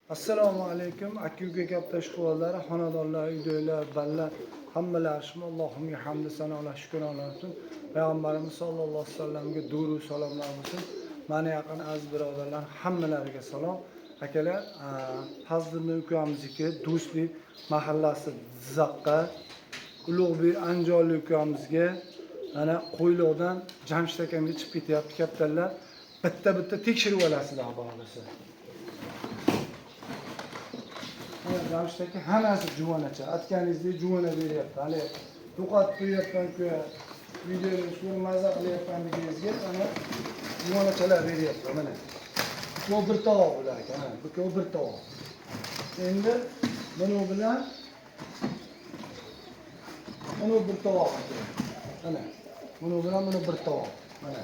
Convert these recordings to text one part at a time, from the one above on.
Assalomu alaykum aka uka katta xonadonlar, uydagilar, ballar, hammalari shumi Allohimga hamd sanolar, shukronalar olsun. Payg'ambarimiz sollallohu alayhi vasallamga durud salomlar bo'lsin. Mani yaqin aziz birodarlar, hammalariga salom. Akalar, Fazliddin ukamizniki Do'stlik mahallasi Jizzaxga, Ulug'bek Andijonlik ukamizga mana Qo'yliqdan Jamshid akamga chiqib ketyapti kaptarlar. Bitta-bitta tekshirib olasizlar, xudo xohlasa. Mana Jamshid aka hammasi juvonacha. Aytganingizdek juvona beryapti. Hali to'qatib qo'yyapman-ku, videoni ko'rib maza qilyapman deganingizga mana juvonachalar beryapti mana. Bu bir tovoq bular aka, mana bu bir tovoq. Endi buni bilan buni bir tovoq aka. Mana buni bilan buni bir tovoq. Mana.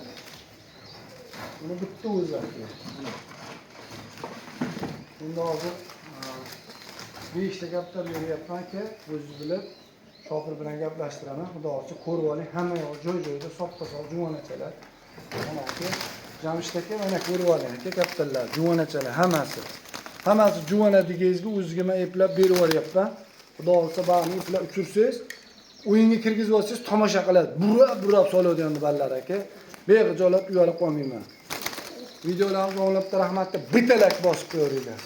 Buni bitta o'zi aka. Mana. Endi hozir 5 ta kaptar beryapman aka, o'zingiz bilib shofir bilan gaplashtiraman. Xudo xohlasa ko'rib oling, hamma yoq joy-joyida soppa-sog' juvonachalar. Mana aka, Jamshid aka mana ko'rib oling aka, kaptarlar, juvonachalar hammasi. Hammasi juvona deganingizga o'zizga men eplab berib yuboryapman. Xudo xohlasa bag'ni eplab uchirsangiz, o'yinga kirgizib olsangiz tomosha qiladi. Burab-burab soladi endi ballar aka. Bexijolat uyalib qolmayman. Videolarimizni o'nglab rahmatni bitta like bosib qo'yaveringlar.